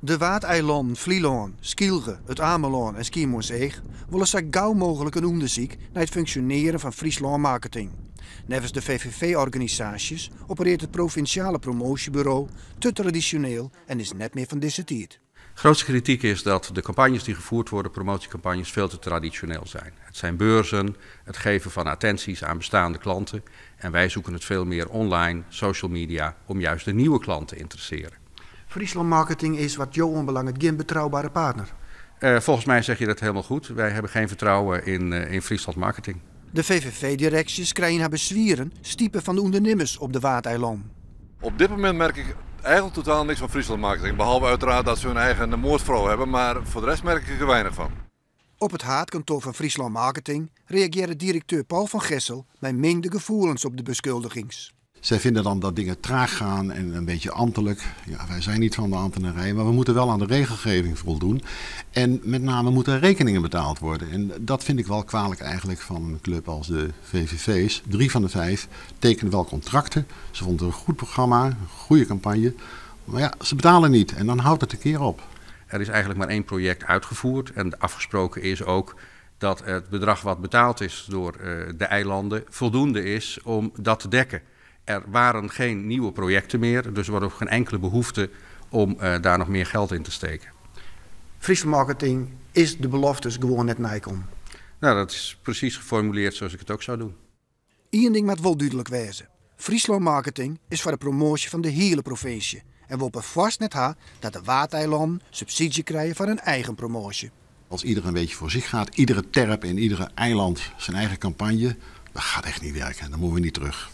De Waadeilannen Flylân, Skylge, It Amelân en Skiermûntseach wolle sa gau mooglik in ûndersyk nei it funksjonearjen fan Fryslân Marketing. Neffens de VVV-organisaasjes operearret it provinsjale promoasjeburo te tradisjoneel en is net mear fan dizze tiid. Grootste kritiek is dat de campagnes die gevoerd worden, promotiecampagnes, veel te traditioneel zijn. Het zijn beurzen, het geven van attenties aan bestaande klanten. En wij zoeken het veel meer online, social media, om juist de nieuwe klant te interesseren. Fryslân Marketing is wat jo oanbelanget gjin betroubere partner. Volgens mij zeg je dat helemaal goed. Wij hebben geen vertrouwen in Friesland Marketing. De VVV-direksjes krije har beswieren stipe fan de ûndernimmers op de Waadeilannen. Op dit moment merk ik eigenlijk totaal niks van Friesland Marketing. Behalve uiteraard dat ze hun eigen moordvrouw hebben, maar voor de rest merk ik er weinig van. Op it haadkantoar fan Fryslân Marketing reagearre direkteur Paul van Gessel mei mingde gefoelens op de beskuldigings. Zij vinden dan dat dingen traag gaan en een beetje ambtelijk. Ja, wij zijn niet van de ambtenarij, maar we moeten wel aan de regelgeving voldoen. En met name moeten rekeningen betaald worden. En dat vind ik wel kwalijk eigenlijk van een club als de VVV's. 3 van de 5 tekenen wel contracten. Ze vonden het een goed programma, een goede campagne. Maar ze betalen niet en dan houdt het een keer op. Er is eigenlijk maar 1 project uitgevoerd en afgesproken is ook dat het bedrag wat betaald is door de eilanden voldoende is om dat te dekken. Er waren geen nieuwe projecten meer, dus er was ook geen enkele behoefte om daar nog meer geld in te steken. Friesland Marketing is de beloftes gewoan net neikommen. Dat is precies geformuleerd zoals ik het ook zou doen. Ien ding moat wol dúdlik wêze. Fryslân Marketing is foar de promoasje fan de hiele provinsje en wol perfoarst net ha dat de Waadeilannen subsydzje krije foar in eigen promoasje. Als iedereen een beetje voor zich gaat, iedere terp en iedere eiland zijn eigen campagne, dat gaat echt niet werken. Dan moeten we niet terug.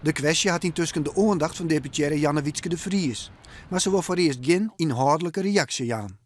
De kwestje hat yntusken de oandacht fan deputearre Jannewietske de Vries. Mar se wol foarearst gjin ynhâldlike reaksje jaan.